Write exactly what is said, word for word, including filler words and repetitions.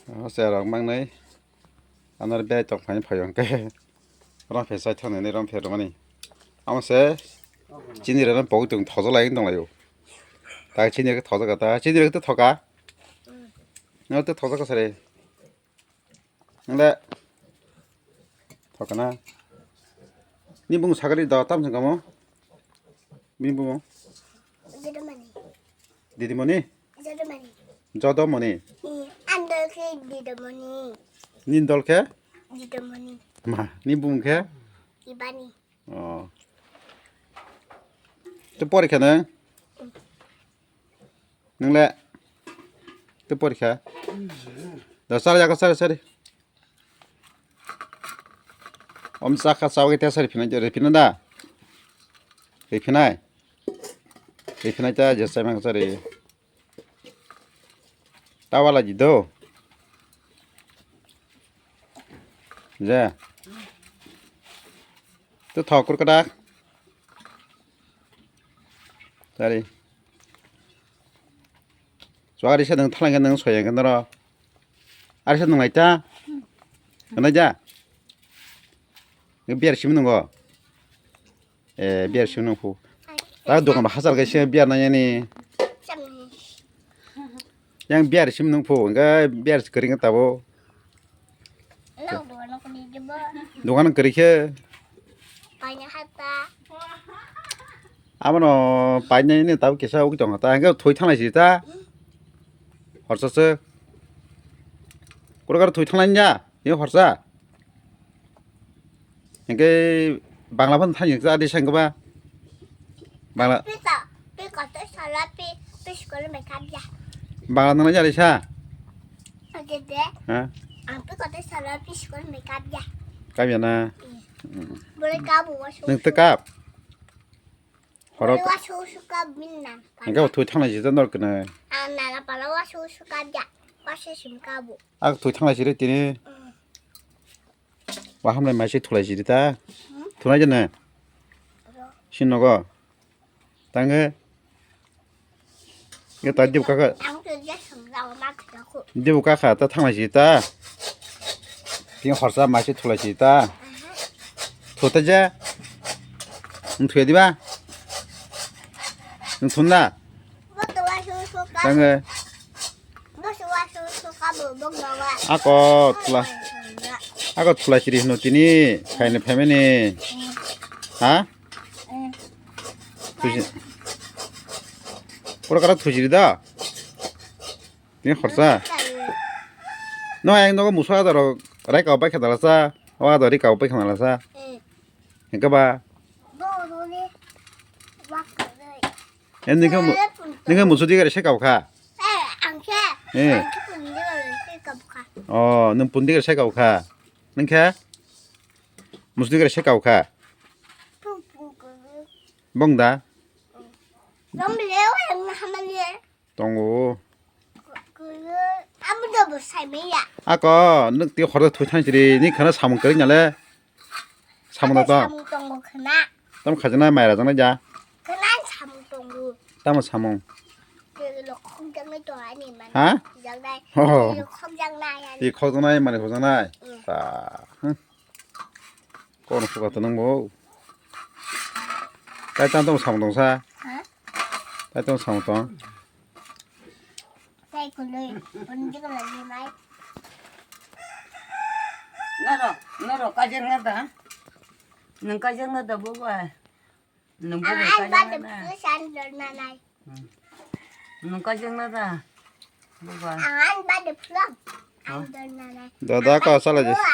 O cherok mangnai. Anor biyai tong phai phai hwnkhe. Rom phe sai thang nai rom phe romani. Amo se chini rano pogwi tong thojo lai tong laio. Ta chini rok thojo ka ta chini rok to thoka. No to thojo ka sare. Nang le. Thokana. Ni bung sagari da tam sangamo. Ni bung. Didimani. Didimani. Jodamani. Jodamani. Ni andal khe didimani. Ni dol khe? Didimani. Ma, ni bung khe? Ibani. Oh. Tu porikha nang? Nang le? Tu porikha? Da sari jaga sari sari. Om saka sawi te sari phina jore phina da. Ri phinai. Ri phinai ta je sai mang sari. Tawala ji do. Je. Tu thakur kada. Sari. Chuari sa nang thalang nang soya nang ro. Ari sa nang lai ta. Nang ja. Nang biar sim nang go. Eh, biar sim nang phu. Ta dokan ba hasar ga se biar nang yani. Yang biar sim nang phu. Enggak biar kering tabo. Nang dokan aku di jebak. Dokan kering ke. Banyak harta. Abono painai ni tabuk kisa ugui tongkha ta, hwnkhe thwi thanglai si ta. Horsa se. Kuro karo thwi thanglai ya, ni horsa. Hwnkhe Bangla phano thani ta di sangba. Bangla. Pika, pika to sala pi, pi school me kabya. Bangla nang ya sa. Ade de. Ha? Ang pika to sala pi school me kabya. Kabya na. Boleh kabu wasu. Nang tekap. Horok. Wasu suka binna. Hingke bo thwi thanglai si ta norok kwnwi. Ang nana pala wasu suka ja. Wasu sim kabu. Ak thwi thanglai si re tini. Wa hamlai mai se thulai si re ta. Thunai jene. Sin nogo. Tange. Nge ta dibu kaka. Ang to je sum jago ma thya ko. Dibu kaka ta thanglai si ta. Tin horsa mai se thulai si ta. Thu ta je. Nung thuya diba? Nung thun da? Tange. Ako thula. Ako thula chiri hino tini. Khaini family. Ha? Thuji. Pura kara thuji da. Tini khorsa. No, ang nogo musa adaro rai kau bai khadala sa. O adaro ri kau bai khadala sa. Hingke ba. Em ningke mu-, ningke musu digare se kau kha. Eh. Oh, nung pun digare se kau kha. Ningke? Musu digare se kau kha. Bong da? Tongo. Ako, nuk ti hor thwi thang chiri, ni khana samung kari nyale. Samung da to. Samung tongo khana. Tam khajana mai rajana ja. Khana samung tongo. Tamo samung. Lokhok jangnai to ani man. Ha? Jangnai. Oh. Lokhok jangnai ani. Ti khok jangnai mani khok jangnai. Mm. Ta. Hmm. Kono suka to nang bo. Tai tam tamo samung tong sa. Ha? Tai tamo samung tong. Tei kului, bundi kului limai. Noro, noro kajeng nada. Nang kajeng nada bobo. Nang bobo kajeng nada. Nang kajeng nada. Bobo. Ang an bade pulang. Dada ka sala je.